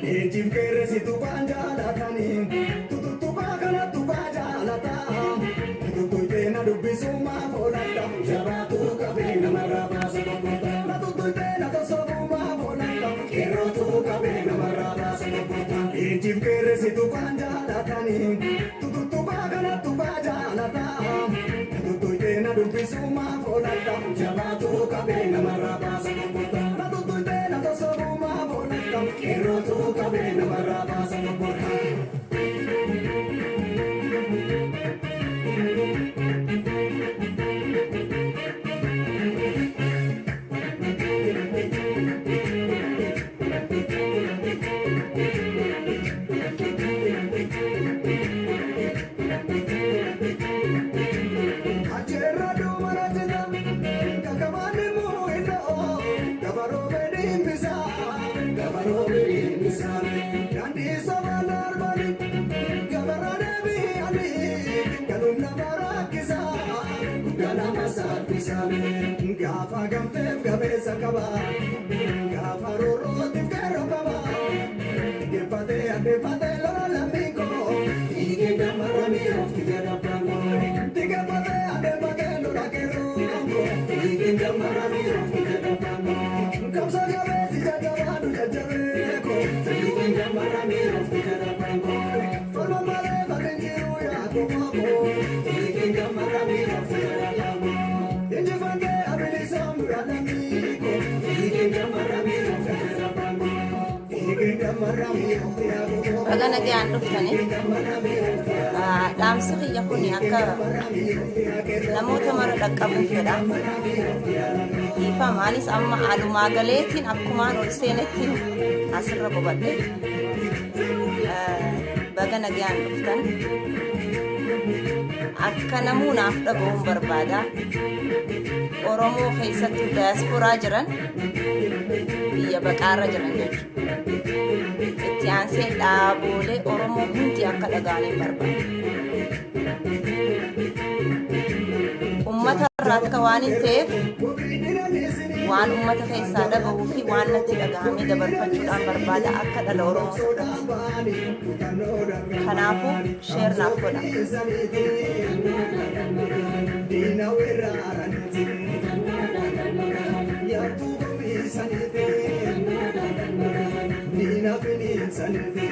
Leenjiif qeerransi tuqaan jaalatanii tututtuqaa kana tuqaa jaalataa tututtuqee na dubbisuu maaf oolatta jabaatu qabee namarraa baasa bobbota na tuttuqee na tosobuu maaf oolatta qeerrootu qabee namarraa baasa bobbota. Leenjiif qeerransi tuqaan jaalatanii tututtuqaa kana tuqaa jaalataa tututtuqee na dubbisuu maaf oolatta jabaatu qabee namarraa baasa bobbota na tuttuqee na tosobuu maaf oolatta qeerrootu qabee namarraa baasa bobbota. Acheerra duumana jeta kakamaanni muu'inoo gabaroo fedhiin bisaa gabaroo fedhiin bisaa daandii sabaa darbani gabarra deebi'anii galuun nama rakkisaa guddaa nama saffisaa gaafa gamteef gabeessa qaba gaafa roorrootiif qeerroo qaba dhaggeeffatee addeeffatee lola lammii koo fiigee gamarra mi'oofti jedha abbaan koo dhaggeeffatee addeeffatee lola qeerroo koo fiigee gamarra mi'oofti jedha abbaan koo qabsoo jabeessi jajjabaadhu jajjabee koo fiigee gamarra mi'oofti jedha abbaan koo falma malee bakka hin jiru yaa qomoo koo fiigee gamarra mi'oofti jedha abbaan koo injifannee abilisoomnu yaa lammii koo fiigee gamarra mi'oofti jedha abbaan koo fiigee gamarra mi'oofti yaa qomoo Baga nagaan dhuftanii. Dhaamsi kiyya kun akka namoota mara dhaqqabuuf fedha. Dhiifama anis amma alumaa galeetiin akkumaan ol seenettiin asirra qubadhe. Baga nagaan dhuftan. Akka namuu naaf dhaga'uun barbaada. Oromoo keessattuu daayasporaa jiran biyya baqaarra jiran jechuudha. Itti aansee dhaaboolee Oromoo hundi akka dhaga'aniin barbaada. Uummata irraa akka waan hin ta'eef waan uummata keessaa dhaga'uu fi waan natti dhaga'amee dabarfachuudhaan barbaada akka dhala Oromoo tokkotti. Kanaafuu share naaf godha. Diina weeraraniiti yaattuu gomiisaniiti diina finiinsaniiti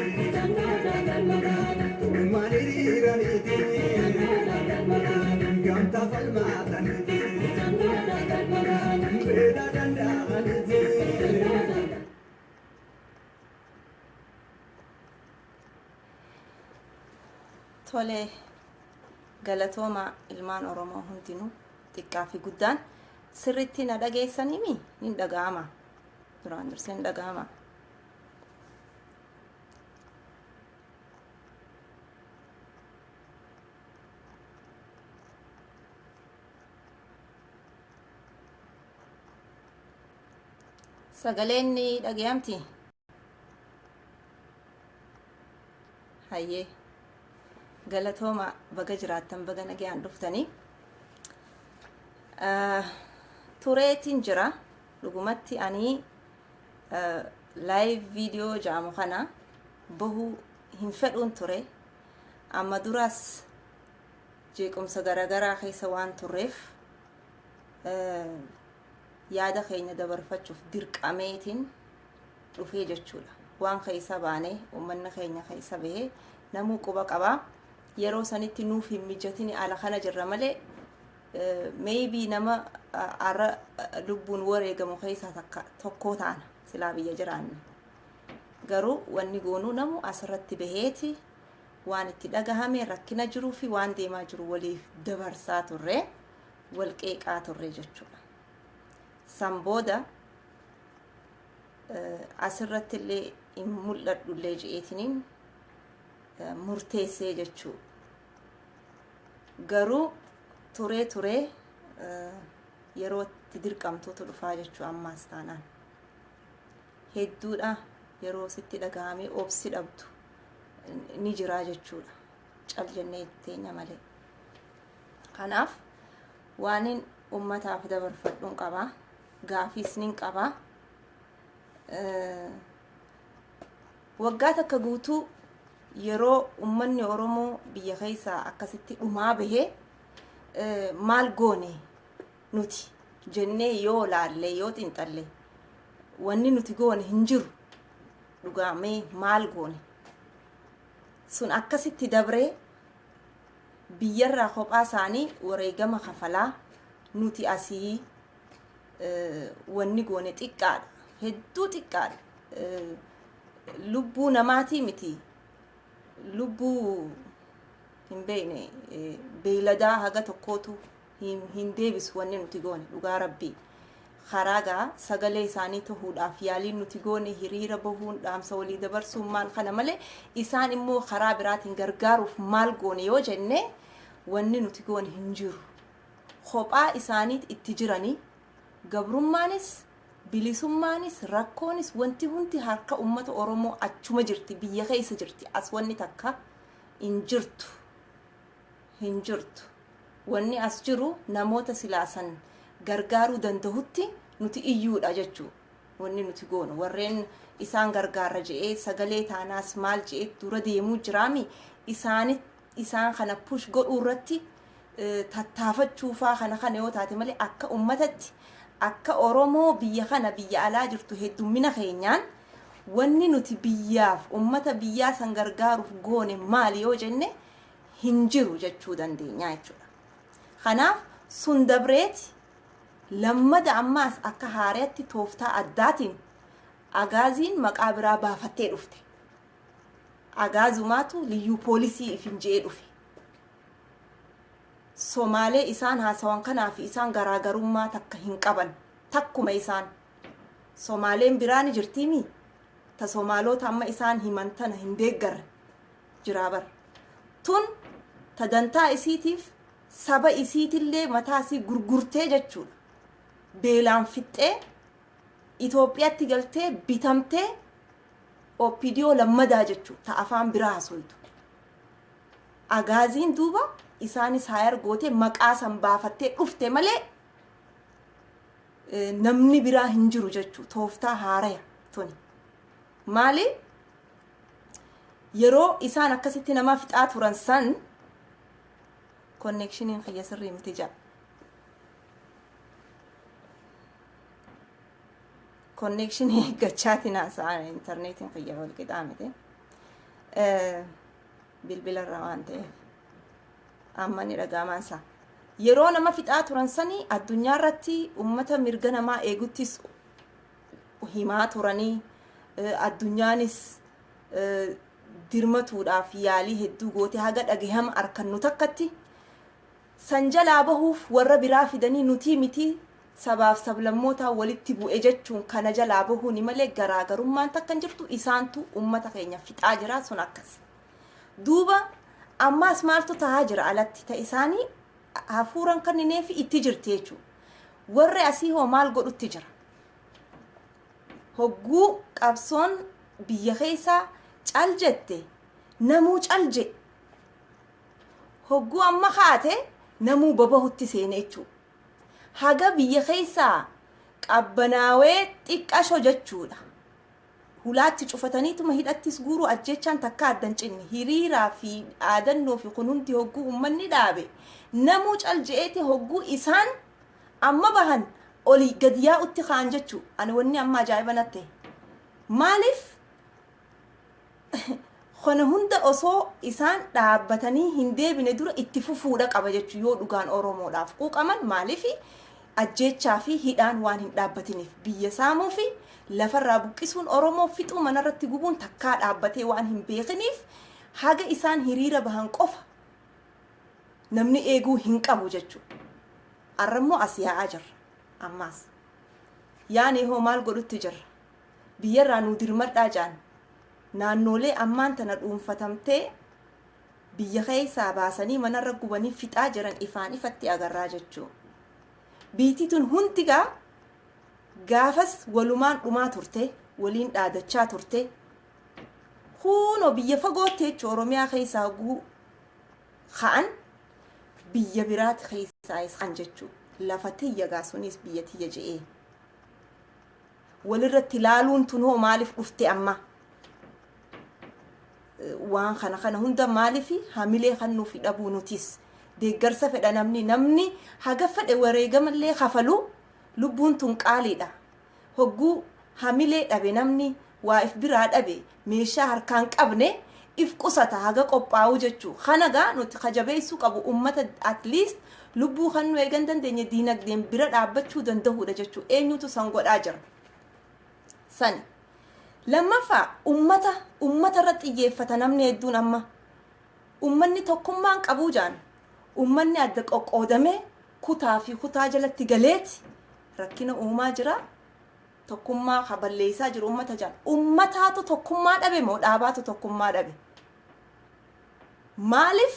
tummaan hiriiraniiti gamta falmaataniiti beela danda'aniiti. Tole, galatooma ilmaan Oromoo hundinuu xiqqaa fi guddaan sirriitti na dhageessanimi ni dhaga'ama. Duraan dursee ni dhaga'ama. Sagaleen ni dhaga'amti? Hayyee. Galatooma, baga jiraattan, baga nagaan dhuftanii. Tureetiin jira. Dhugumatti ani live video jedhamu kana bahuu hin fedhuun ture. Amma duraas jeequmsa garaagaraa keessa waan turreef yaada keenya dabarfachuuf dirqameetiin dhufee jechuudha. Waan keessa baanee uummanni keenya keessa bahee namuu quba qabaa. Yeroo sanitti nuuf hin mijatin ala kana jirra malee maybe nama har'a lubbuun wareegamu keessaa takka tokko taana silaa biyya jiraanne. Garuu wanni goonuu namu asirratti baheeti waan itti dhagahame, rakkina jiruu fi waan deemaa jiru waliif dabarsaa turre, wal qeeqaa turre jechuudha. San booda asirratti illee hin mul'adhu illee je'eetiniin murteessee jechuu. Garuu turee turee yeroo itti dirqamtuutu dhufaa jechuu ammaas taanaan. Hedduudha yeroo sitti dhagahamee obsi dhabdu ni jiraa jechuudha. Cal jennee teenya malee. Kanaaf waanin ummataaf dabarfadhuun qabaa. Gaafiis nin qabaa. Waggaa takka guutuu yeroo ummanni Oromoo biyya keessaa akkasitti dhumaa bahee, maal goone nuti jennee yoo laalle, yoo xinxalle, wanni nuti goone hin jiru. Dhugaamee maal goone? Sun akkasitti dabree, biyyarraa kophaa isaanii wareegama kafalaa, nuti asii wanni goone xiqqaadha, hedduu xiqqaadha. Lubbuu namaatii miti, lubbuu hin beekne beeyladaa haga tokkootu hin deebisu wanni nuti goone. Dhugaa Rabbii, karaa gaa sagalee isaanii tahuudhaaf yaaliin nuti goone, hiriira bahuun, dhaamsa walii dabarsuun maal kana malee, isaan immoo karaa biraatiin gargaaruuf maal goone yoo jenne, wanni nuti goone hin jiru. Kophaa isaaniit itti jiranii, gabrummaanis, bilisummaanis, rakkoonis, wanti hundi harka ummata Oromoo achuma jirti, biyya keessa jirti. As wanni takka hin jirtu, hin jirtu. Wanni as jiru namoota silaasan gargaaruu dandahutti nuti iyyuudha jechuu. Wanni nuti goonu, warreen isaan gargaarra je'ee sagalee taanaas maal je'ee dura deemuu jiraami, isaanit isaan kana push godhuu irratti tattaafachuufaa kana yoo taate malee, akka ummatatti, akka Oromoo biyya kana biyya alaa jirtu, heddummina keenyaan wanni nuti biyyaaf ummata biyyaa san gargaaruuf goone maali yoo jenne, hin jiru jechuu dandeenya jechuudha. Kanaaf sun dabreeti, lammada ammaas akka haaraatti tooftaa addaatiin agaaziin maqaa biraa baafattee dhufte. Agaazumaatu liyyuu poolisii ifin je'ee dhufe. Somaalee isaan haasawan kanaaf isaan garaagarummaa takka hin qaban, takkuma isaan. Somaaleen biraa ni jirtiimi? Ta Somaalota amma isaan himan tana hin deeggarre jiraa bar. Tun ta dantaa isiitiif saba isiitillee mataa isii gurgurtee jechuudha. Beelaan fixxee Itoophiyaatti galtee bitamtee OPDO lammadaa jechuudha. Ta afaan biraa haasoftu. Agaaziin duuba isaanis hayar gootee maqaa san baafattee dhufte malee namni biraa hin jiru jechuudha. Tooftaa haaraya tuni. Maali? Yeroo isaan akkasitti nama fixaa turan san, connectioniin kiyya sirrii miti jedha. Connectionii eeggachaatiin haasa'an, intarneetiin kiyya wal qixaa miti. Bilbila irraa waan ta'eef. Amma ni dhaga'amaan isaa. Yeroo nama fixaa turan sanii addunyaa irratti uummata mirga namaa eeguttis himaa turanii, addunyaanis dirmatuudhaaf yaalii hedduu goote. Haga dhagahama arkannu takkatti san jalaa bahuuf warra biraa fidanii, nutii miti, sabaaf sablammootaa walitti bu'e jechuun kana jalaa bahuuni malee garaagarummaan takka hin jirtu. Isaantu ummata keenya fixaa jira, sun akkas. Duuba ammaas maaltu tahaa jira? Alatti ta isaanii hafuuran kannineefi itti jirti jechuudha. Warri asii hoo maal godhutti jira? Hogguu qabsoon biyya keessaa cal jette, namuu cal jedhe. Hogguu amma kaate, namuu babahutti seene jechuudha. Haga biyya keessaa qabbanaawee xiqqasho jechuudha. Hulaatti cufataniituma hidhattis guuruu, ajjechaan takka addan cinne, hiriiraa fi dhaadannoo fi kun hundi hogguu uummanni dhaabe, namuu cal je'eeti, hogguu isaan amma bahan olii gad yaa'utti ka'an jechuu. Ani wanni amma ajaa'iba natti maaliif kana hunda osoo isaan dhaabbatanii hin deebine dura itti fufuudha qaba jechuu, yoo dhugaan Oromoodhaaf quuqaman. Maaliif ajjeechaa fi hidhaan waan hin dhaabbatiniif, biyya saamuu fi lafarraa buqqisuun, Oromoo fixuu, manarratti gubuun takkaa dhaabbatee waan hin beekiniif, haga isaan hiriira bahan qofa namni eeguu hin qabu jechuudha. Arrammoo as yaa'aa jirra. Ammaas. Yaani hoo maal godhutti jirra? Biyyarraa nuu dirmadhaa jaan. Naannoolee ammaan tana dhuunfatamtee biyya keessaa baasanii manarra gubanii fixaa jiran ifaan ifatti agarraa jechuu. Biitii tun hundi gaa gaafas walumaan dhumaa turte, waliin dhaadachaa turte. Kunoo biyya fagootti jechuu, Oromiyaa keessaa guu ka'an, biyya biraati keessaa isaan jechuu. Lafa tiyya gaa sunis biyya tiyya je'ee. Walirratti ilaaluun tun hoo maaliif dhufte amma? Waan kana kana hunda maaliif hamilee kan nuuf dhabuu? Nutis deeggarsa fedha. Namni haga fedhe wareegamallee kafalu, lubbuun tun qaaliidha. Hogguu hamilee dhabe, namni waa if biraa dhabe, meeshaa harkaan qabne, if qusata haga qophaa'uu jechuu. Kana gaa nuti kajabeessuu qabu ummata, at least lubbuu kan nu eegan dandeenye diinagdeen bira dhaabbachuu danda'uudha jechuu. Eenyutu san godhaa jira? Sani lammaffaa, ummata irratti xiyyeeffata namni hedduun. Amma ummanni tokkummaan qabuu jaan, ummanni adda qoqqoodamee kutaa fi kutaa jalatti galeeti rakkina uumaa jira, tokkummaa kaballeessaa jiru ummata jaan. Ummataatu tokkummaa dhabe moo dhaabaatu tokkummaa dhabe? Maaliif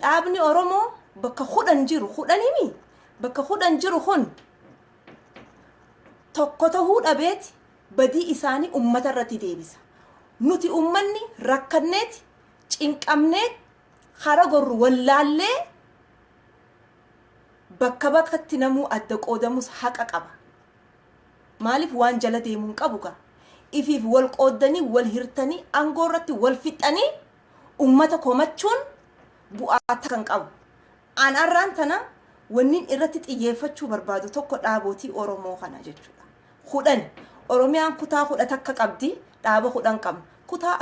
dhaabni Oromoo bakka 10 jiru, 10 himi, bakka 10 jiru kun tokko tahuu dhabeeti badii isaanii ummata irratti deebisa? Nuti ummanni rakkanneeti, cinqamnee, kara gorru wallaallee, bakka bakkatti namuu adda qoodamus haqa qaba. Maaliif? Waan jala deemuun qabu gaa. Ifiif wal qooddanii, wal hirtanii, aangoo irratti wal fixanii ummata komachuun bu'aa kan qabu. An arraan tana wannin irratti xiyyeeffachuu barbaadu tokko dhaabootii Oromoo kana jechuudha. 10, Oromiyaan kutaa 11 qabdi, dhaaba 10 qabna. Kutaa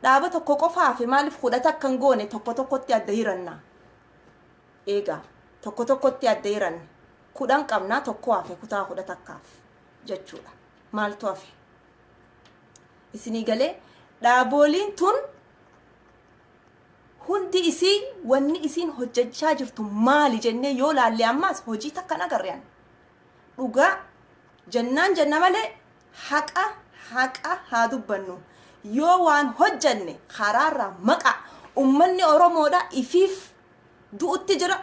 dhaaba tokko qofaa fi maaliif 11 hin goone? Tokko tokkotti adda hiranna. Eegaa tokko tokkotti adda hiranne, 10 qabnaa, tokko hafe kutaa 11f jechuudha. Maaltu hafe? Isinii galee? Dhaabooliin tun hundi isii wanni isiin hojjechaa jirtu maali jennee yoo laalle, ammaas hojii takka agarreen. Dhugaa jennaan jenna malee, haqa haqa haa dubbannu. Yoo waan hojjanne karaarraa maqa. Ummanni Oromoodha ifiif du'utti jira,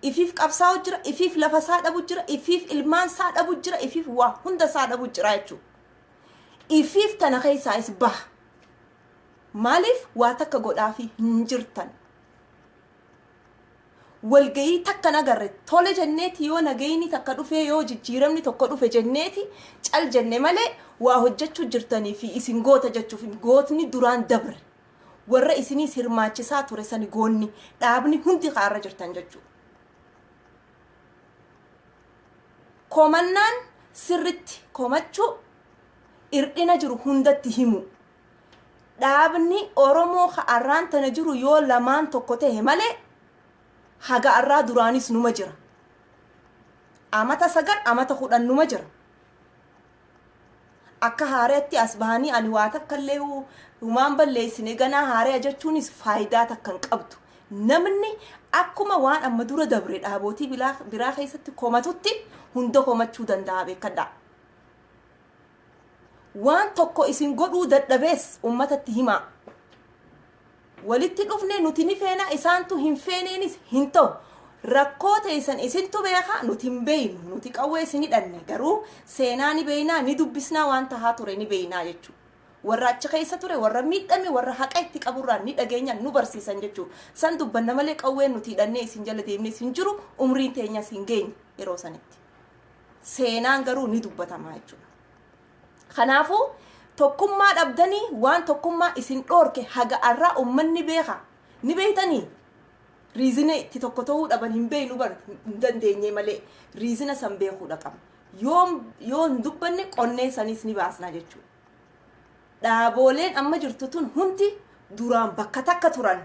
ifiif qabsaa'u jira, ifiif lafa isaa dhabu jira, ifiif ilmaan isaa dhabu jira, ifiif waa hunda isaa dhabu jira jechuudha. Ifiif tana keessaa is baha. Maaliif waa takka godhaafi hin jirtan? Walgayii takka nagarre. Tole jenneeti, yoo nagayini takka dhufee, yoo jijjiiramni tokko dhufe jenneeti cal jenne malee, waa hojjechuu jirtanii fi isin goota jechuuf, gootni duraan dabre warra isiniis hirmaachisaa ture sani goonni dhaabni hundi kaarra jirtan jechuudha. Komannaan sirritti komachuu, irdhina jiru hundatti himu. Dhaabni Oromoo ka arraan tana jiru yoo lamaan tokko ta'e malee, haga arraa duraanis numa jira. Amata 9, amata 10 numa jira. Akka haareetti as bahanii ani waa takka illee humaan balleessine, ganaa haaree jechuunis faayidaa takka hin qabdu. Namni akkuma waan amma dura dabre dhaabootii biraa keessatti komatutti hunda komachuu danda'a, beekadhaa. Waan tokko isin godhuu dadhabees ummatatti himaa. Walitti dhufne nuti ni feena, isaantu hin feeneenis hin ta'u. Rakkoo teessan isintu beeka, nuti hin beeynu. Nuti qawwee isin hidhanne, garuu seenaa ni beeynaa, ni dubbisnaa, waan tahaa ture ni beeynaa jechuudha. Warra achi keessa ture, warra miidhame, warra haqa itti qaburraa ni dhageenya, nu barsiisan jechuudha. San dubbanna malee qawween nuti hidhannee isin jala deemnee isin jiru, umriin teenyas hin geenye yeroo sanitti. Seenaan garuu ni dubbatama jechuudha. Kanaafuu tokkummaa dhabdanii, waan tokkummaa isin dhoorke haga arraa ummanni beeka. Ni beeytanii? Reason itti tokko ta'uu dhaban hin beeynu bar, hin dandeenye malee reason san beekuudha qabna. Yoo hin dubbanne qonnee sanis ni baasna jechuudha. Dhaabooleen amma jirtu tun hundi duraan bakka takka turan.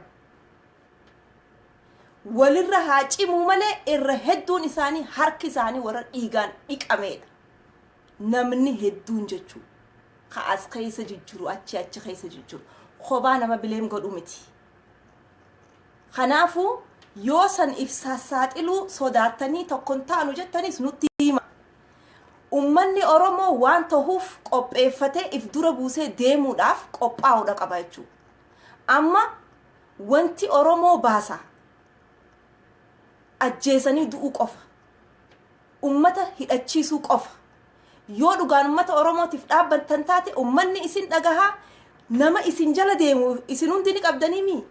Walirra haa cimuu malee, irra hedduun isaanii harki isaanii warra dhiigaan dhiqameedha. Namni hedduun jechuudha. Ka as keessa jijjiru, achi achi keessa jijjiru. Kophaa nama blame godhu miti. Kanaafuu yoo san ibsaa saaxiluu sodaattanii tokkon taanu jettanis nutti hima. Ummanni Oromoo waan tahuuf qopheeffatee if dura buusee deemuudhaaf qophaa'uudha qaba jechuudha. Amma wanti Oromoo baasa ajjeesanii du'uu qofa. Ummata hidhachiisuu qofa. Yoo dhugaan ummata Oromootiif dhaabbattan taate, ummanni isin dhagahaa, nama isin jala deemu isin hundi ni qabdanii mii?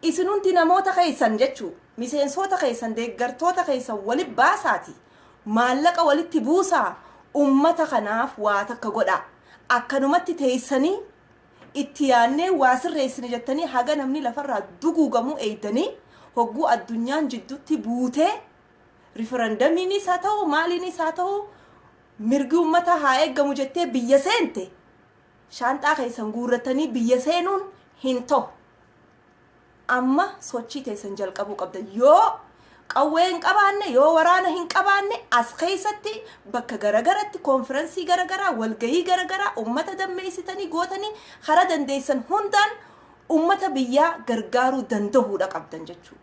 Isin hundi namoota keessan jechuu, miseensota keessan, deeggartoota keessan wali baasaati. Maallaqa walitti buusaa. Ummata kanaaf waa takka godhaa. Akkanumatti teessanii itti yaannee waa sirreessine jettanii haga namni lafarraa duguugamuu eeydanii, hogguu addunyaan jidduutti buutee riferendamiinis haa ta'u, maaliinis haa ta'u, mirgi ummata haa eeggamu jettee biyya seente, shaanxaa keessan guurratanii biyya seenuun hin ta'u. Amma sochii teessan jalqabuu qabda. Yoo qawwee hin qabaanne, yoo waraana hin qabaanne, as keessatti bakka garagaratti koonfirensii garagaraa, walgahii garagaraa ummata dammeessitanii gootanii karaa dandeessan hundaan ummata biyyaa gargaaruu danda'uudha qabdan jechuudha.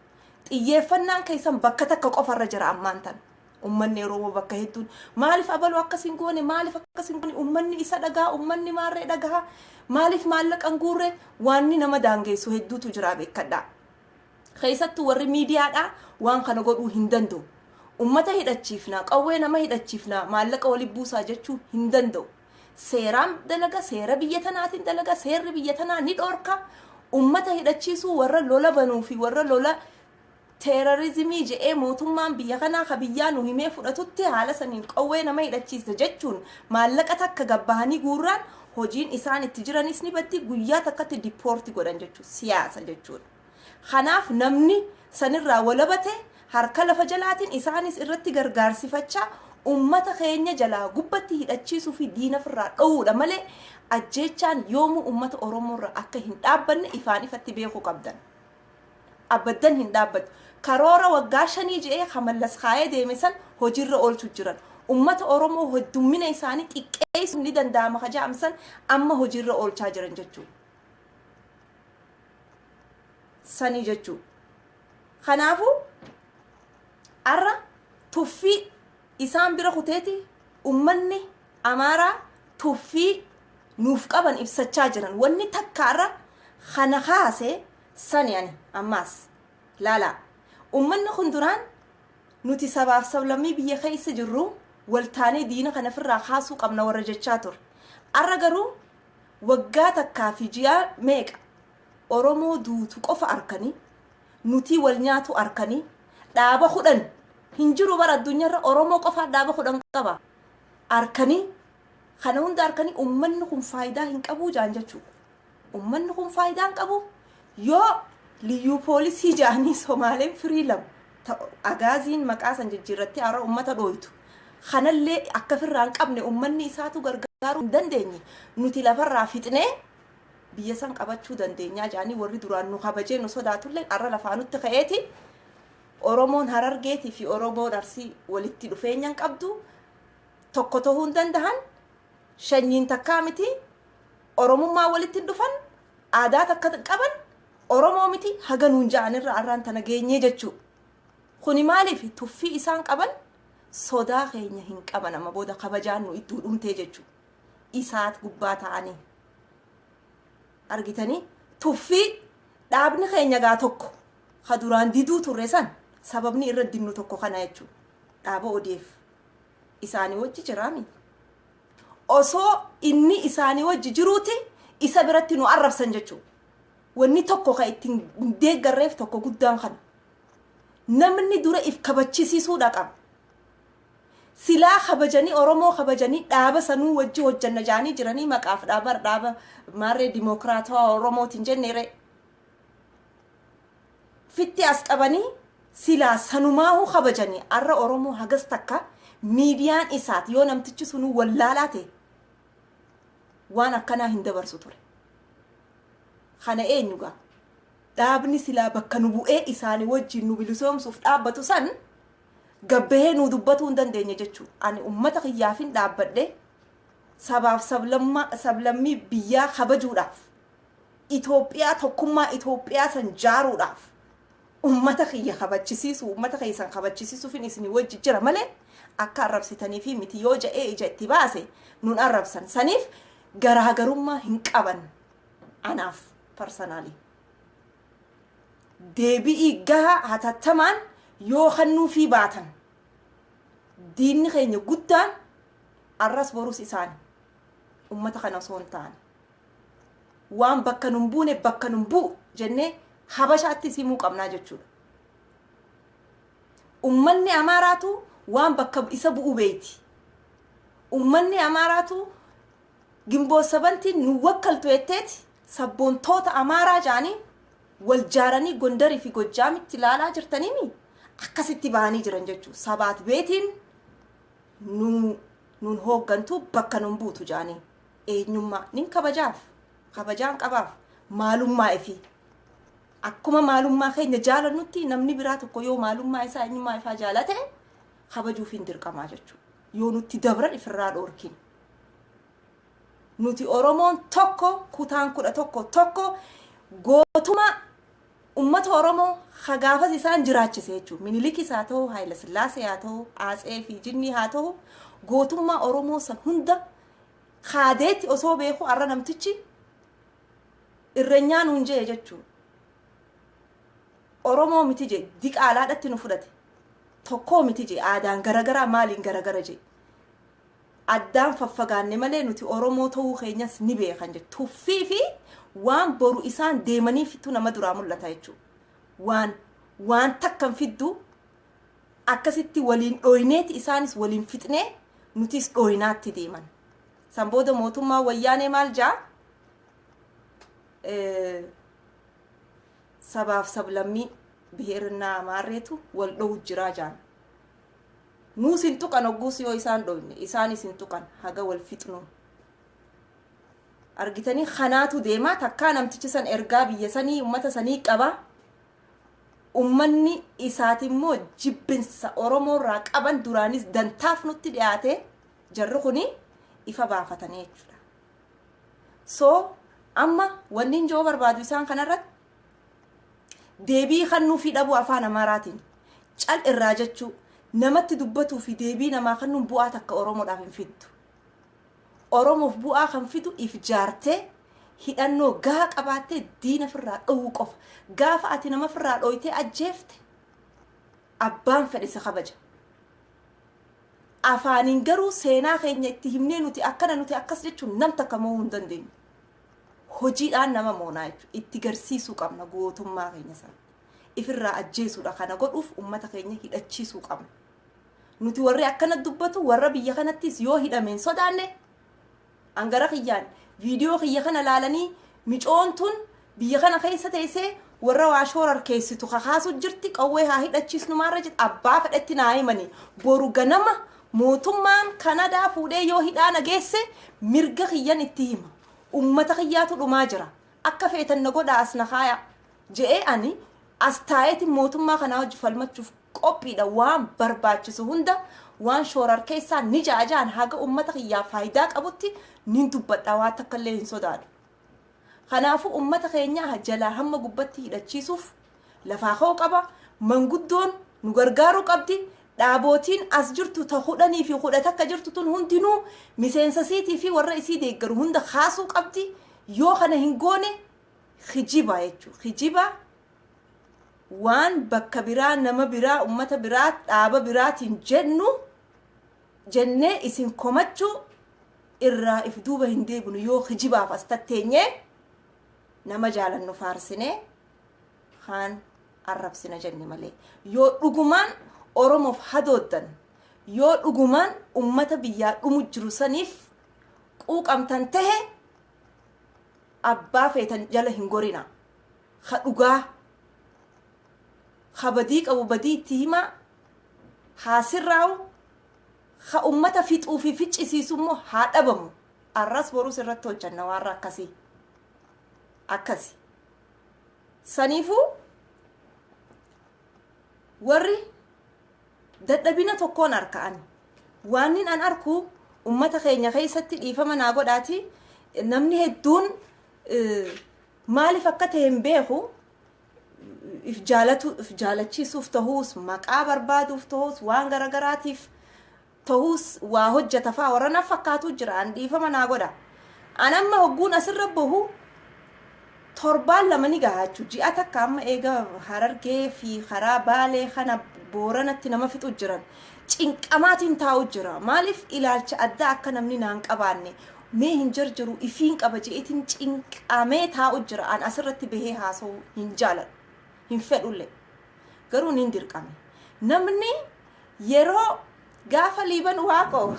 Xiyyeeffannaan keessan bakka takka qofarra jira ammaan tan. Ummanni Oromoo bakka hedduun maaliif abaluu akkas hin goone, maaliif akkas hin goone, ummanni isa dhagaa, ummanni maarree dhagaa, maaliif maallaqa hin guurre, waanni nama daangeessu hedduutu jira, beekadhaa. Keessattuu warri miidiyaadhaa waan kana godhuu hin danda'u. Ummata hidhachiifna, qawwee nama hidhachiifna, maallaqa walitti buusaa jechuu hin danda'u. Seeraan dalaga, seera biyya tanaatiin dalaga, seerri biyya tanaa ni dhoorka. Ummata hidhachiisuu, warra lola banuu fi warra lola teerorizimii je'ee mootummaan biyya kanaa ka biyyaa nu himee fudhatutti haala saniin qawwee nama hidhachiisa jechuun maallaqa takka gabbahanii guurraan hojiin isaan itti jiranis ni baddi, guyyaa takkatti deport godhan jechuudha, siyaasa jechuudha. Kanaaf namni sanirraa walabate harka lafa jalaatiin isaanis irratti gargaarsifachaa ummata keenya jalaa gubbatti hidhachiisuu fi diina ofirraa dhoowwuudha malee ajjeechaan yoomuu ummata Oromoorra akka hin dhaabbanne ifaan ifatti beekuu qabdan. Abaddan hin dhaabbatu. Karoora waggaa 5 je'ee kamallas kaayee deeme san hojiirra oolchu jiran. Ummata Oromoo heddummina isaanii xiqqeessuun ni danda'ama ka ja'amsan amma hojiirra oolchaa jiran jechuudha. Sanii jechuudha. Kanaafuu arra tuffii isaan bira kuteeti ummanni Amaaraa tuffii nuuf qaban ibsachaa jiran. Wanni takka arra kana kaase sani ani ammaas laalaa. Ummanni kun duraan nuti sabaaf sablammii biyya keessa jirru waltaanee diina kana ofirraa kaasuu qabna warra jechaa ture. Arra garuu waggaa takkaa fi ji'a meeqa Oromoo duutu qofa arkanii, nutii wal nyaatu arkanii, dhaaba 10 hin jiru bara addunyaarra Oromoo qofaa dhaaba 10 qaba arkanii, kana hunda arkanii ummanni kun faayidaa hin qabuu jaan jechuudha. Ummanni kun faayidaa hin qabu yoo liyyuu poolisii jaanii Somaaleen firii lama agaaziin maqaa san jijjiirrattee har'a ummata dhooytu. Kanallee akka firraa hin qabne ummanni isaatu gargaaruu hin dandeenye, nuti lafarraa fixnee biyya san qabachuu dandeenyaa jaanii warri duraan nu kabajee nu sodaatullee har'a lafaa nutti ka'eeti. Oromoon Harargeetii fi Oromoon Arsii walitti dhufeenya hin qabdu, tokko ta'uu hin dandahan, shanyiin takkaa miti, Oromummaa walitti hin dhufan, aadaa takka hin qaban, Oromoo miti haga nuun ja'anirra arraan tana geenyee jechuu. Kuni maaliif? Tuffii isaan qaban, sodaa keenya hin qaban, amma booda kabajaan nu idduu dhumtee jechuu. Isaat gubbaa ta'anii. Argitanii, tuffii dhaabni keenya gaa tokko ka duraan diduu turre san sababni irra dinnu tokko kana jechuudha. Dhaaba ODF isaanii wajji jiraami. Osoo inni isaanii wajji jiruuti isa biratti nu arrabsan jechuudha. Wanni tokko ka ittiin deeggarreef tokko guddaan kana. Namni dura if kabachisiisuudha qaba. Silaa kabajanii, Oromoo kabajanii, dhaaba sanuu wajji hojjanna jaanii jiranii maqaaf dhaaba maarree dimokiraatawaa Oromootiin jenneere. Fitti as qabanii silaa sanumaahu kabajanii arra Oromoo hagas takka miidiyaan isaat yoo namtichi sunuu wallaalaa ta'e waan akkanaa hin dabarsu ture. Kana eenyu gaa? Dhaabni silaa bakka nu bu'ee isaanii wajjin nu bilisoomsuuf dhaabbatu san gabbahee nuu dubbatuu hin dandeenye jechuudha. Ani ummata kiyyaafin dhaabbadhe, sabaaf sablammii biyyaa kabajuudhaaf, Itoophiyaa, tokkummaa Itoophiyaa san jaaruudhaaf, ummata kiyya kabachisiisu, ummata keessan kabachisiisuufin isin wajji jira malee akka arrabsitanii fi miti yoo ja'ee ija itti baase nun arrabsan. Saniif garaagarummaa hin qaban anaaf personally. Deebi'ii gahaa hatattamaan yoo kennuufii baatan diinni keenya guddaan arras borus isaani, ummata kana osoo hin taane. Waan bakka nun buune bakka nun bu'u jennee Habashaatti simuu qabnaa jechuudha. Ummanni Amaaraatu waan bakka isa bu'u beeyti. Ummanni Amaaraatu Gimboo sabantiin nu wakkaltu jetteeti sabboontoota Amaaraa jaanii wal jaaranii Gondarii fi Gojjaamitti ilaalaa jirtaniimi akkasitti bahanii jiran jechuudha. Sabaat beetiin nu nun hooggantu, bakka nun buutu jaanii eenyummaa nin kabajaaf, kabajaan qabaaf maalummaa ifii. Akkuma maalummaa keenya jaalannutti, namni biraa tokko yoo maalummaa isaa, eenyummaa ifaa jaalate, kabajuuf hin dirqamaa jechuudha. Yoo nutti dabran ifirraa dhoorkin. Nuti Oromoon tokko, kutaan 11 tokko, gootuma ummata Oromoo hagaafas isaan jiraachise jechuudha. Minilikis haa ta'u, Haayila Sillaasee haa ta'u, Aatsee fi Jinnii haa ta'u, gootummaa Oromoo san hunda kaadeetti osoo beeku har'a namtichi irrenyaa nuun jee jechuudha. Oromoo miti jee, diqaalaadhatti nu fudhate. Tokkoo miti jee, aadaan garagaraa, maaliin garagara jee. Addaan faffagaanne malee nuti Oromoo ta'uu keenyas ni beekan jechuudha. Tuffii fi waan boru isaan deemanii fittu nama duraa mul'ata jechuudha. Waan takkan fiddu akkasitti waliin dhooyneeti, isaanis waliin fixnee nutis dhooynaatti deeman. San booda mootummaa Wayyaanee maal jaa? Sabaaf sablammii biheerinnaa Amaarreetu wal dhowu jiraa jaan. Nuus hin tuqan, hogguus yoo isaan dhoyne isaanis hin tuqan haga wal fixnu. Argitanii, kanaatu deemaa. Takkaa namtichi san ergaa biyya sanii, ummata sanii qaba. Ummanni isaati immoo jibbinsa Oromoo irraa qaban duraanis dantaaf nutti dhiyaate, jarri kuni ifa baafatanii jechuudha. So amma wanni hin barbaadu isaan kanarratti deebii kannuu fi dhabuu, afaan Amaaraatiin cal irraa jechuu, namatti dubbatuu fi deebii namaa kennuun bu'aa takka Oromoodhaaf hin fiddu. Oromoof bu'aa kan fidu if jaartee, hidhannoo gahaa qabaattee, diina firraa dhowuu qofa. Gaafa ati nama firraa dhoytee ajjeefte, abbaan fedhe si kabaja. Afaaniin garuu seenaa keenya itti himnee, nuti akkana, nuti akkas jechuun nam takka mo'uu hin dandeenyu. Hojiidhaan nama moonaa jechuudha. Itti garsiisuu qabna gootummaa keenya sana. Ifirraa ajjeesuudha. Kana godhuuf uummata keenya hidhachiisuu qabna. Nuti warri akkana dubbatu, warra biyya kanattis yoo hidhameen sodaanne, angara kiyyaan viidiyoo kiyya kana laalanii, micoon tun biyya kana keessa teessee warra waa shoorarkeessitu kakaasu jirti, qawwee haa hidhachiisnu maarra jirti, abbaa fedhetti naa himanii, boru ganama mootummaan Kanadaa fuudhee yoo hidhaa na geesse, mirga kiyyan itti hima. Ummata kiyyaatu dhumaa jira, akka feetan na godhaa, as na kaaya je'ee ani as taa'eetiin mootummaa kanaa hojii falmachuuf qophiidha. Waan barbaachisu hunda, waan shoorarkeessaa ni ja'a ja'an, haga ummata kiyyaa faayidaa qabutti nin dubbadha, waan takka illee hin sodaadhu. Kanaafuu ummata keenya jalaa hamma gubbatti hidhachiisuuf lafaa ka'uu qaba. Manguddoon nu gargaaruu qabdi. Dhaabootiin as jirtu ta 11 fi 11 jirtu tun hundinuu miseensa siitii fi warra isii deeggaru hunda kaasuu qabdi. Yoo kana hin goone, kijiba jechuudha. Kijiba waan bakka biraa, nama biraa, ummata biraa, dhaaba biraatiin jennu jennee isin komachuu irraa if duuba hin deebinu. Yoo kijibaaf as tatteenyee nama jaalannu faarsinee kaan arrabsina jenne malee, yoo dhugumaan Oromoof hadooddan, yoo dhugumaan ummata biyyaa dhumu jiru saniif quuqamtan tahe, abbaa feetan jala hin gorina. Ka dhugaa, ka badii qabu badii itti himaa, haa sirraa'u. Ka ummata fixuu fi ficcisiisu immoo haa dhabamu. Arras borus irratti hojjanna warra akkasii akkasi. Saniifuu warri dadhabina tokkoon arka'an waan an arku ummata keenya keessatti, dhiifama naa godhaati, namni hedduun maaliif akka ta'e hin beeku, if jaalatu, if jaalachiisuuf ta'uus, maqaa barbaaduuf ta'uus, waan garagaraatiif ta'uus, waa hojjeta faa warra na fakkaatu jira. An dhiifama naa godha, an amma hogguun asirra bahu torbaan 2 ni gaha jechuudha, ji'a takka. Amma eega Harargee fi karaa Baalee kana Booranatti nama fixu jiran, cinqamaatiin taa'u jira. Maaliif? Ilaalcha addaa akka namni naan qabaanne mee hin jarjaru, ifiin qaba je'eetiin cinqamee taa'u jira. An asirratti bahee haasa'uu hin jaaladhu, hin fedhullee, garuu nin dirqame. Namni yeroo gaafa Liiban Waaqoo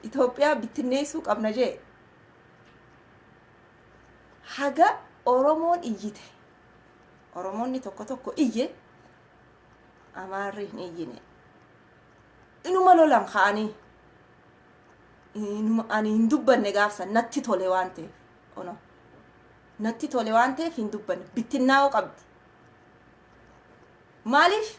Itoophiyaa bittinneessuu qabna jee. Haga Oromoon iyyite, Oromoonni tokko tokko iyye, Amaarri hin iyyine. Inuma lolan ka'anii. Inuma ani hin dubbanne gaafsan, natti tole waan ta'eef. Ono natti tole waan ta'eef hin dubbanne. Bittinnaa'uu qabdi. Maaliif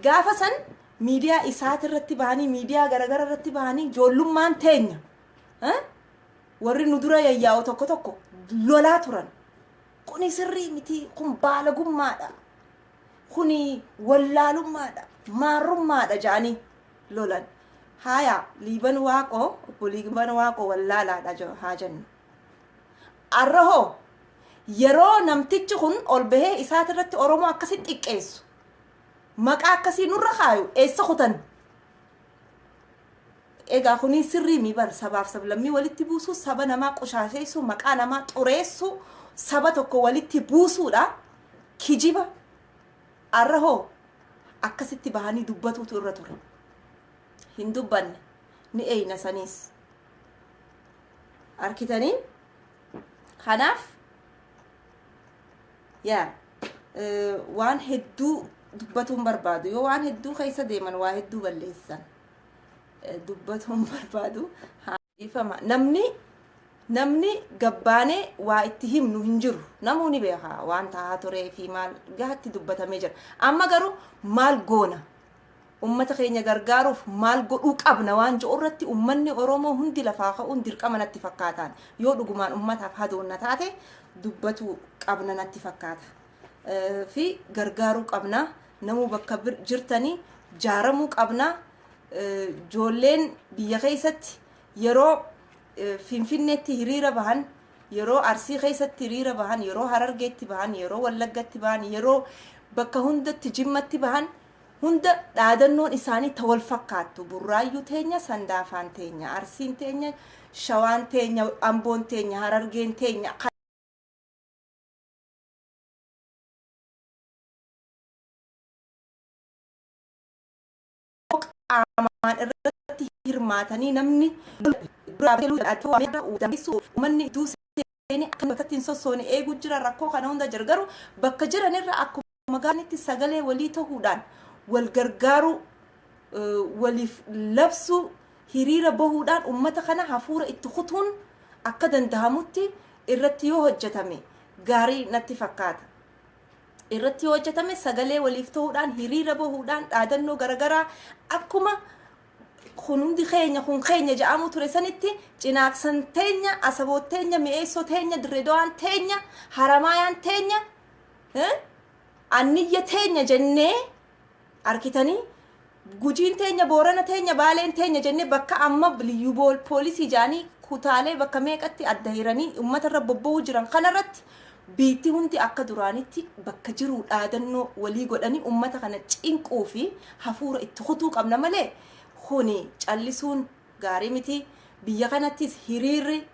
gaafa san miidiyaa isaati irratti bahanii, miidiyaa garagara irratti bahanii, ijoollummaan teenya warri nu dura yayyaa'u tokko tokko lolaa turan. Kuni sirrii miti, kun baalagummaadha, kuni wallaalummaadha, maarrummaadha jedhanii lolan. Haya, Liiban Waaqoo, obbo Liiban Waaqoo wallaalaadha haa jennu. Arra hoo yeroo namtichi kun ol bahee isaati irratti Oromoo akkasi xiqqeessu, maqaa akkasii nurra kaayu, eessa kutan? Egaa kuni sirrii mi bar? Sabaaf sablammii walitti buusuu, saba namaa qushaasheessuu, maqaa namaa xureessuu, saba tokko walitti buusuudha. Kijiba. Arra hoo akkasitti bahanii dubbatuutu irra ture. Hin dubbanne. Ni eeyna saniis arkitanii. Kanaaf yaa waan hedduu dubbatuun barbaadu, yoo waan hedduu keessa deeman waa hedduu balleessan, dubbatuun barbaadu. Ifama namni gabbaanee waa itti himnu hin jiru. Namuu ni beeka waan tahaa turee fi maal gahatti dubbatamee jira. Amma garuu maal goona, ummata keenya gargaaruuf maal godhuu qabna waan jiru irratti ummanni Oromoo hundi lafaa ka'uun dirqama natti fakkaataan. Yoo dhugumaan ummataaf hadoonna taate, dubbatuu qabna natti fakkaata fi gargaaruu qabna. Namuu bakka jirtanii jaaramuu qabna. Ijoolleen biyya keessatti yeroo Finfinneetti hiriira bahan, yeroo Arsii keessatti hiriira bahan, yeroo Harargeetti bahan, yeroo Wallaggatti bahan, yeroo bakka hundatti Jimmatti bahan hunda dhaadannoon isaanii ta wal fakkaattu: Burraayyuu teenya, Sandaafaan teenya, Arsiin teenya, Shawaan teenya, Amboon teenya, Harargeen teenya. Qaamaan irratti hirmaatanii namni uummanni iddoo seenee akka bakkatti hin sossoone eeguu jira. Rakkoo kana hunda jira, garuu bakka jiranirra akkuma gaanitti sagalee walii ta'uudhaan wal gargaaruu, waliif labsuu, hiriira bahuudhaan ummata kana hafuura itti kutuun akka dandahamutti irratti yoo hojjetame gaarii natti fakkaata. Irratti yoo hojjetame, sagalee waliif ta'uudhaan, hiriira bahuudhaan, dhaadannoo garagaraa akkuma kun hundi keenya, kun keenya jedhamu ture sanitti, Cinaaqsan teenya, Asaboot teenya, Mi'eessoo teenya, Dirreedawaan teenya, Haramaayaan teenya, Anniyya teenya jennee arkitanii, Gujiin teenya, Boorana teenya, Baaleen teenya jennee, bakka amma liyyuu poolisii jedhanii kutaalee bakka meeqatti adda hiranii uummata irra bobba'uu jiran kanarratti biitti hundi akka duraanitti bakka jiru dhaadannoo walii godhanii uummata kana cinquu fi hafuura itti kutuu qabna malee kuni callisuun gaarii miti. Biyya kanattis hiriirri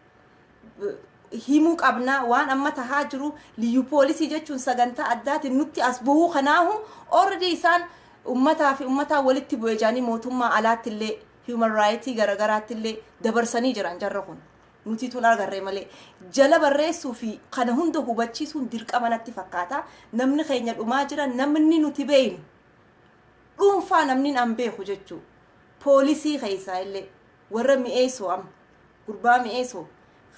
himuu qabna waan amma tahaa jiru. Liyyuu poolisii jechuun sagantaa addaatiin nutti as buhuu kanaahu already isaan ummataa fi ummataa walitti bu'e jedhanii mootummaa alaatti illee, human right garagaraatti illee dabarsanii jiran. Jarra kun nuti tun agarree malee jala barreessuu fi kana hunda hubachiisuun dirqama natti fakkaata. Namni keenya dhumaa jira. Namni nuti beeynu dhuunfaa, namni an beeku jechuu, poolisii keessaa illee warra Mi'eessoo, amma gurbaa Mi'eessoo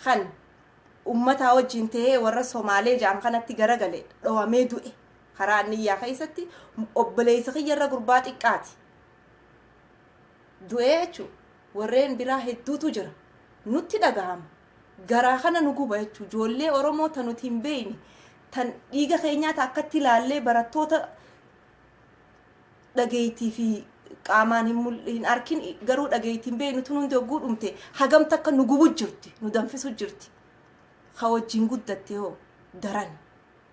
kan ummataa wajjin tahee warra Somaalee ja'an kanatti garagale dhowamee du'e karaa Anniyyaa keessatti. Obboleessa kiyyarra gurbaa xiqqaati du'ee jechuu. Warreen biraa hedduutu jira. Nutti dhagahama, garaa kana nu guba jechuu. Ijoollee Oromoo tan nuti hin beeyne, tan dhiiga keenyaa, ta akkatti ilaallee barattoota dhageeytii fi qaamaan hin arkin, garuu dhageeytii hin beeynu, tun hundi hogguu dhumte hagam takka nu gubu jirti, nu danfisu jirti. Ka wajjin guddatte hoo daran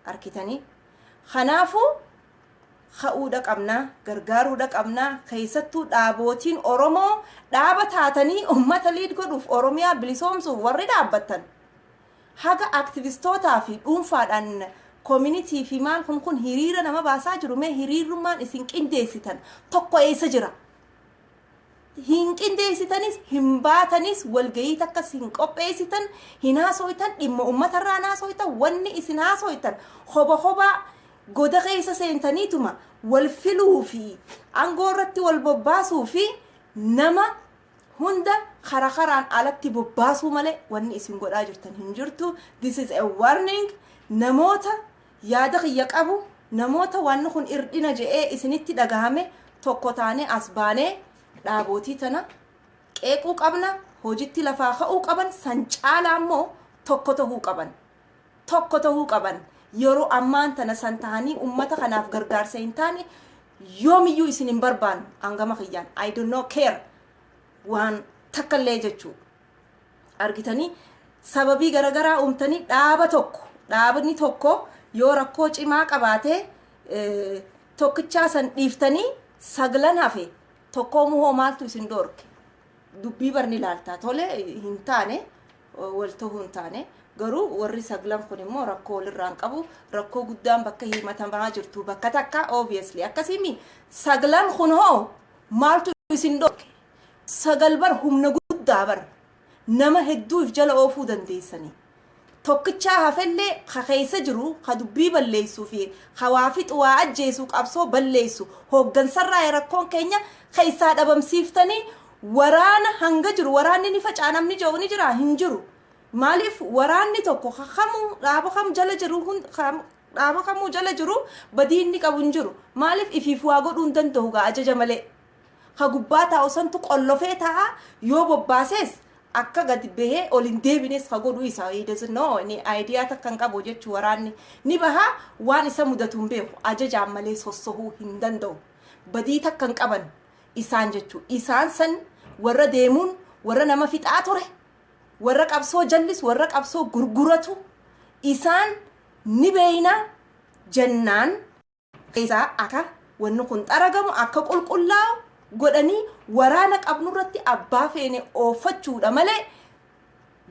arkitanii. Kanaafuu ka'uudha qabnaa, gargaaruudha qabnaa. Keessattuu dhaabootiin Oromoo dhaaba taatanii ummata lead godhuuf, Oromiyaa bilisoomsuuf warri dhaabbattan, haga aktivistootaa fi dhuunfaadhaan community fi maal kun hiriira nama baasaa jiru, mee hiriirummaan isin qindeessitan tokko eessa jira? Hin qindeessitanis, hin baatanis, walgayii takkas hin qopheessitan, hin haasoytan, dhimma uummatarraa hin haasoytan. Wanni isin haasoytan hoba hobaa goda keessa seentaniituma wal filuu fi aangoo irratti wal bobbaasuu fi nama hunda kara karaan alatti bobbaasuu malee wanni isin godhaa jirtan hin jirtu. This is a warning. Namoota yaada kiyya qabu, namoota wanni kun irdhina je'ee isinitti dhagahame, tokko taanee as baanee dhaabootii tana qeequu qabna. Hojitti lafaa ka'uu qaban. San caalaa immoo tokko tahuu qaban, tokko tahuu qaban. Yeroo ammaan tana san tahanii ummata kanaaf gargaarsa hin taane yoomiyyuu isin hin barbaannu. Hangama kiyyaan I do not care waan takkallee jechuu. Argitanii, sababii garagaraa uumtanii dhaaba tokko, dhaabni tokko yoo rakkoo cimaa qabaate tokkichaa san dhiiftanii saglan hafe tokkoo muhoo maaltu isin dhoorke? Dubbii barni ilaaltaa tole hin taane, wal ta'uu hin taane. Garuu warri saglan kun immoo rakkoo walirraan qabu. Rakkoo guddaan bakka himatamaa jirtu bakka takka, obviously. Akkasimi saglan kun hoo maaltu isin dhoorke? Sagal bar humna guddaa bar, nama hedduu if jala oofuu dandeessanii. Tokkichaa hafellee ka keessa jiru, ka dubbii balleessuu fi ka waa fixu, waa ajjeesu, qabsoo balleessu, hooggansarraa rakkoon keenya keessaa dhabamsiiftanii. Waraana hanga jiru waraanni ni facaa, namni jiru ni jira hin jiru. Maaliif waraanni tokko kamuu dhaaba kam jala jiru, dhaaba kamuu jala jiru, badii inni qabu hin jiru. Maaliif ifiif waa godhuu hin danda'u gaa ajaja malee. Ka gubbaa taa'u santu qollofee taa'a. Yoo bobbaasees akka gadi bahee ol hin deebines ka godhu isa. He doesn't know, ni idea takka hin qabu jechuu. Waraanni ni baha, waan isa mudatu hin beeku. Ajajaan malee sossohuu hin danda'u. Badii takka hin qaban isaan jechuu. Isaan san warra deemuun warra nama fixaa ture, warra qabsoo jallisu, warra qabsoo gurguratu isaan ni beeyna jennaan keessaa akka wanni kun xaragamu, akka qulqullaa'u godhanii waraana qabnurratti abbaa feene oofachuudha malee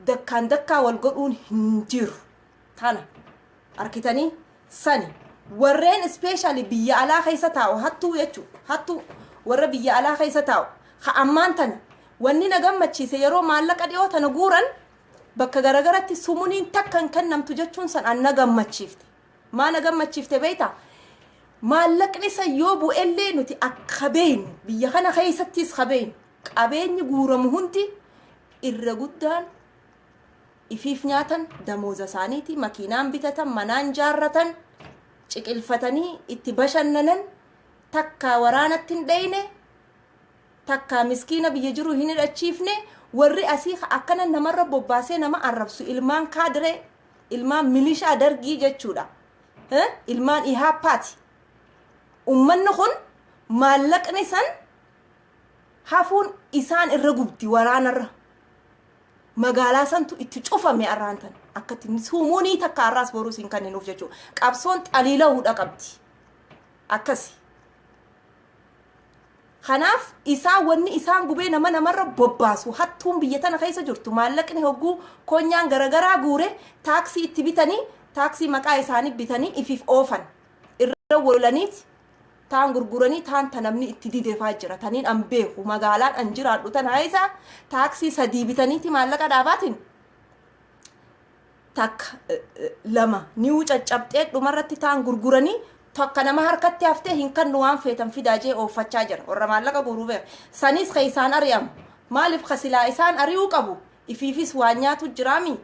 dakkaan dakkaa wal godhuun hin jiru. Tana arkitanii sani warreen especially biyya alaa keessa taa'u, hattuu jechuu, hattuu warra biyya alaa keessa taa'u. Ka ammaan tana wanni na gammachiise, yeroo maallaqa dhiyoo tana guuran bakka garagaratti sumuuniin takka hin kennamtu jechuun san an na gammachiifte. Maa na gammachiifte beeyta? Maallaqni san yoo bu'ellee nuti akka beeynu, biyya kana keessattis ka beeynu, qabeenyi guuramu hundi irra guddaan ifiif nyaatan, damooza isaaniiti, makiinaan bitatan, manaan jaarratan, ciqilfatanii itti bashannanan. Takka waraanatti hin dheyne, takka miskiina biyya jiru hin hidhachiifne. Warri asii akkana namarra bobbaasee nama arrabsu ilmaan kaadiree, ilmaan milishaa dargii jechuudha, ilmaan ihaappaati. Ummanni kun maallaqni san hafuun isaan irra gubdi. Waraanarra magaalaa santu itti cufame arraan tan akkatti sumuunii takka arraas boruus hin kenninuuf jechuudha. Qabsoon xaliila'uudha qabdi akkasi. Kanaaf isaan wanni isaan gubee nama namarra bobbaasu, hattuun biyya tana keessa jirtu, maallaqni hogguu konyaan garagaraa guure taaksii itti bitanii, taaksii maqaa isaanii bitanii ifiif oofan, irra wolaniiti taan gurguranii taan ta namni itti didefaa jira. Taniin an beeku, magaalaan an jiraadhu tana keessa taaksii sadii bitaniiti maallaqa dhaabaatiin takka lama ni'uu caccabxee dhumarratti taan gurguranii, takka nama harkatti haftee hin kannu, waan feetan fidaa jee ooffachaa jira. Warra maallaqa guuruu beeka sanis ka isaan ari'amu. Maaliif ka silaa isaan ari'uu qabu ifiifis waan nyaatu jiraami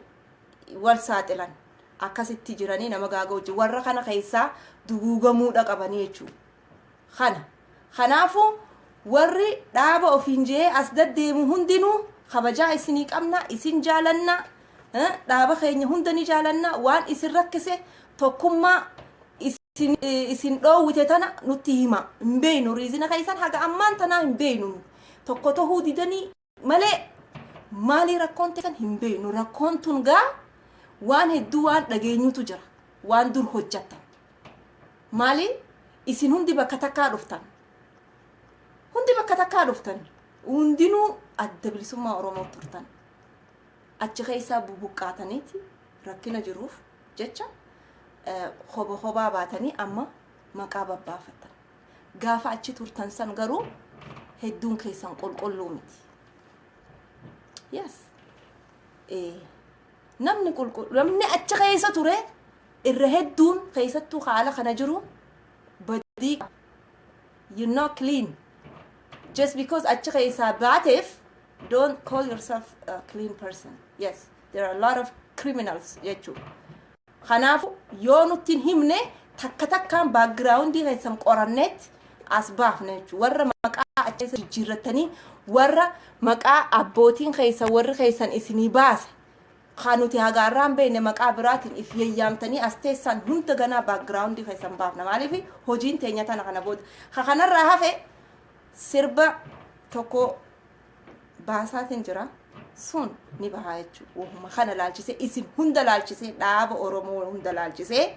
wal saaxilan akkasitti jiranii nama gaaga hojii. Warra kana keessaa duguugamuudha qabanii jechuudha. Kana kanaafuu warri dhaaba ofiin jee as deddeemu hundinuu kabajaa isinii qabna, isin jaalanna, dhaaba keenya hunda ni jaalanna. Waan isin rakkise, tokkummaa isin dhoowwite tana nutti hima. Hin beeynu reason keessan, haga ammaan tanaa hin beeynu. Tokko tahuu didanii malee maalii rakkoon ta'an hin beeynu. Rakkoon tun gaa waan hedduu waan dhageenyutu jira. Waan dur hojjattan maali? Isin hundi bakka takkaa dhuftan, hundi bakka takkaa dhuftan, hundinuu Adda Bilisummaa Oromoo turtan. Achi keessaa bubuqqaataniiti rakkina jiruuf jecha hoba hobaa baatanii amma maqaa babbaafattan. Gaafa achi turtan san garuu Hedduun keessan qulqulluu miti. Yes. Namni qulqullu, namni achi keessa ture irra hedduun, keessattuu haala kana jiru, badii. You're not clean. Just because achi keessaa baateef, don't call yourself a clean person. Yes, there are a lot of criminals jechuudha. Kanaafuu yoo nutti hin himne, takka takkaan backgroundii keessan qoranneetti as baafna jechuudha. Warra maqaa achi keessa jijjiirratanii, warra maqaa abbootiin keessa warri keessan isinii baase, kan nuti hagaarraan beekne, maqaa biraatiin if yayyaamtanii as teessan hunda ganaa backgroundii keessan baafna. Maaliif? Hojiin teenya tana kana booda. Ka kanarraa hafe sirba tokko baasaatiin jira, sun ni bahaa jechuudha. Wahuma kana laalchisee, isin hunda laalchisee, dhaaba Oromoo hunda laalchisee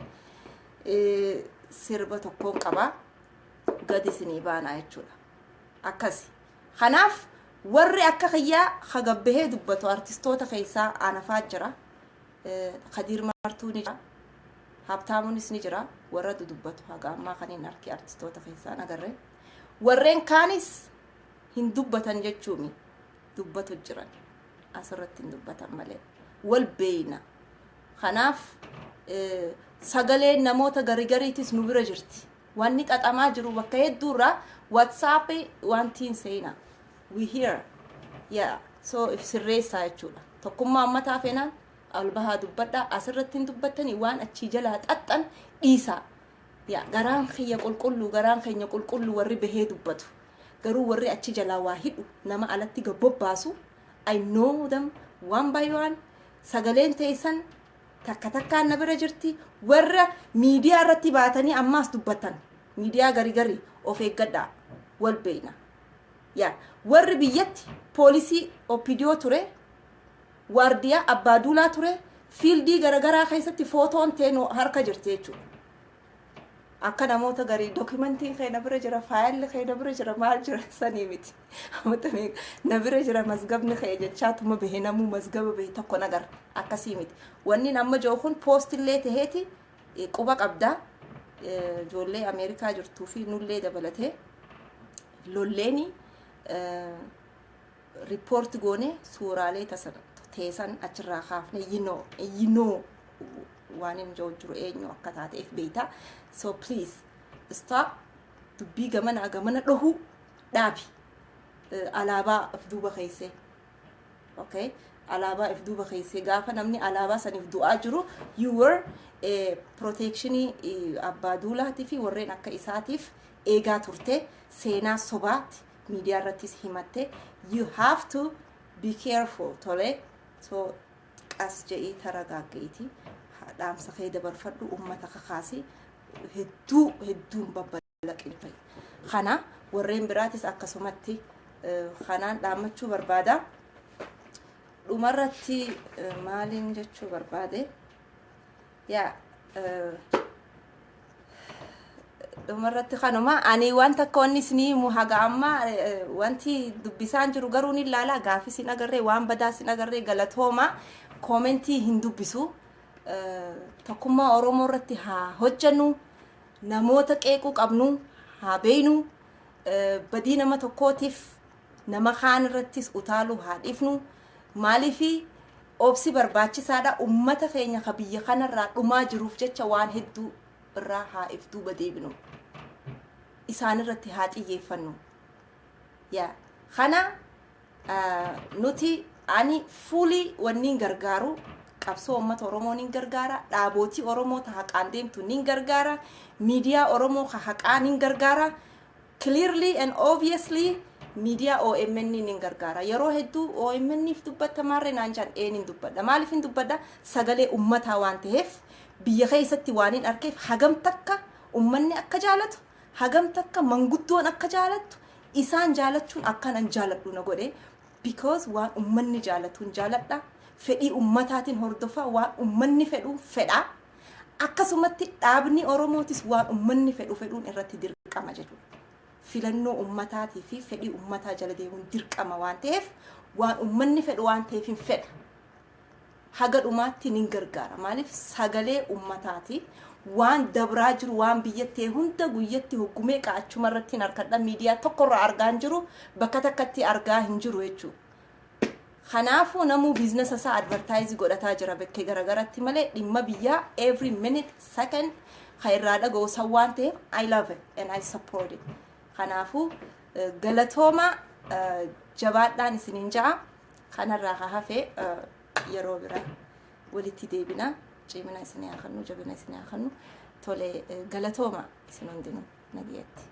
sirba tokkoon qaba, gadi isinii baanaa jechuudha. Akkasi. Kanaaf warri akka kiyyaa hagabbahee dubbatu, artistoota keessaa anafaa jira. Kadiir Martuu ni jira. Habtaamuunis ni jira. Warra dudubbatu haga ammaa kan hin arki artistoota keessaa agarre. Warreen kaanis hin dubbatan jechuumi, dubbatu jiran, asirratti hin dubbatan malee wal beeyna. Kanaaf sagaleen namoota garii gariitis nu bira jirti. Wanni xaxamaa jiru bakka hedduurraa WhatsAppii wanti hin seenaa. We hear, yeah. So if sirreessaa jechuudha. Tokkummaa ummataa feenaan ol bahaa dubbadhaa. Asirratti hin dubbattanii, waan achii jalaa xaxxan dhiisaa. Yaa garaan kiyya qulqulluu, garaan keenya qulqulluu, warri bahee dubbatu. Garuu warri achi jalaa waa hidhu, nama alatti gabobbaasu, I know them one by one. Sagaleen teessan takka takkaan na bira jirti. Warra miidiyaa irratti baatanii ammaas dubbatan, miidiyaa gari gari, of eeggadhaa, wal beeyna. Yaa warri biyyatti poolisii OPDO ture, waardiyaa abbaa duulaa ture, fieldii garagaraa keessatti footoon teenuu harka jirti jechuudha. Akka namoota garii documentiin kee na bira jira, fileli kee na bira jira, maal jira sanii miti. Na bira jira mazgabni kee jechaatuma bahe, namuu mazgaba bahe tokko nagar akkasii miti. Wanni amma jiru kun postillee taheeti quba qabdaa. Ijoollee Ameerikaa jirtuu fi nullee dabalatee lolleeni report goone, suuraalee teessan achirraa kaafne. You know waan hin jiru, eenyu akka taateef beeyta. So please stop. Dubbii gamana gamana dhohuu dhaabi. Alaabaa of duuba keessee, okay, alaabaa if duuba keessee, gaafa namni alaabaa saniif du'aa jiru, you were protectionii abbaa duulaatii fi warreen akka isaatiif eegaa turte. Seenaa sobaatti miidiyaa irrattis himatte. You have to be careful. Tole, so qas jedhii taragaagga'iiti dhaamsa kee dabarfadhu, ummata kakaasi. Hedduu hedduun babbalaqin. Kana warreen biraatis akkasumatti kanaan dhaammachuu barbaada. Dhumarratti maaliin jechuu barbaade? Yaa, dhumarratti kanuma. Ani wanta akka wanni isinii himu haga ammaa wanti dubbisaan jiru garuu ni ilaala. Gaafis hin agarree, waan badaas hin agarree. Galatooma. Commentii hin dubbisu. Tokkummaa Oromoo irratti haa hojjennu. Namoota qeequu qabnu haa beeynu. Badii nama tokkootiif nama kaan irrattis utaaluu haa dhiifnu. Maaliifi obsi barbaachisaadha. Ummata keenya ka biyya kanarraa dhumaa jiruuf jecha waan hedduu irraa haa if duuba deebinu, isaan irratti haa xiyyeeffannu. Yaa kana nuti, ani fuulii wanniin gargaaru, qabsoo uummata Oromoo nin gargaara, dhaabootii Oromoo ta haqaan deemtu nin gargaara, miidiyaa Oromoo ka haqaa nin gargaara. Clearly and obviously miidiyaa OMN nin gargaara. Yeroo hedduu OMN if dubbatta maarree naan jaan. Een, hin dubbadha. Maaliif hin dubbadha? Sagalee ummataa waan ta'eef, biyya keessatti waan hin arkeef, hagam takka ummanni akka jaalatu, hagam takka manguddoon akka jaalattu, isaan jaalachuun akkan an jaaladhu na godhe, because waan ummanni jaalatuun jaaladha. Fedhii ummataatiin hordofaa, waan ummanni fedhu fedha. Akkasumatti dhaabni Oromootis waan ummanni fedhu fedhuun irratti dirqama jechuudha. Filannoo ummataatii fi fedhii ummataa jala deemuun dirqama waan ta'eef, waan ummanni fedhu waan ta'eef hin fedha. Haga dhumaatti nin gargaara. Maaliif? Sagalee ummataati. Waan dabraa jiru, waan biyyatti hunda guyyatti hoggumee achuma irratti hin harkadha. Miidiyaa tokkorraa argaa hin jiru, bakka takkatti argaa hin jiru jechuudha. Kanaafuu namuu business isaa advertise godhataa jira bakkee garagaratti malee, dhimma biyyaa every minute, second kan irraa dhaga'u san waan ta'eef, I love it and I support it. Kanaafuu galatooma, jabaadhaan isiniin ja'a. Kanarraa ka hafe yeroo bira walitti deebina. Cimina isinii haa kennu, jabina isinii haa kennu. Tole, galatooma isin hundinuu, nagiyatti.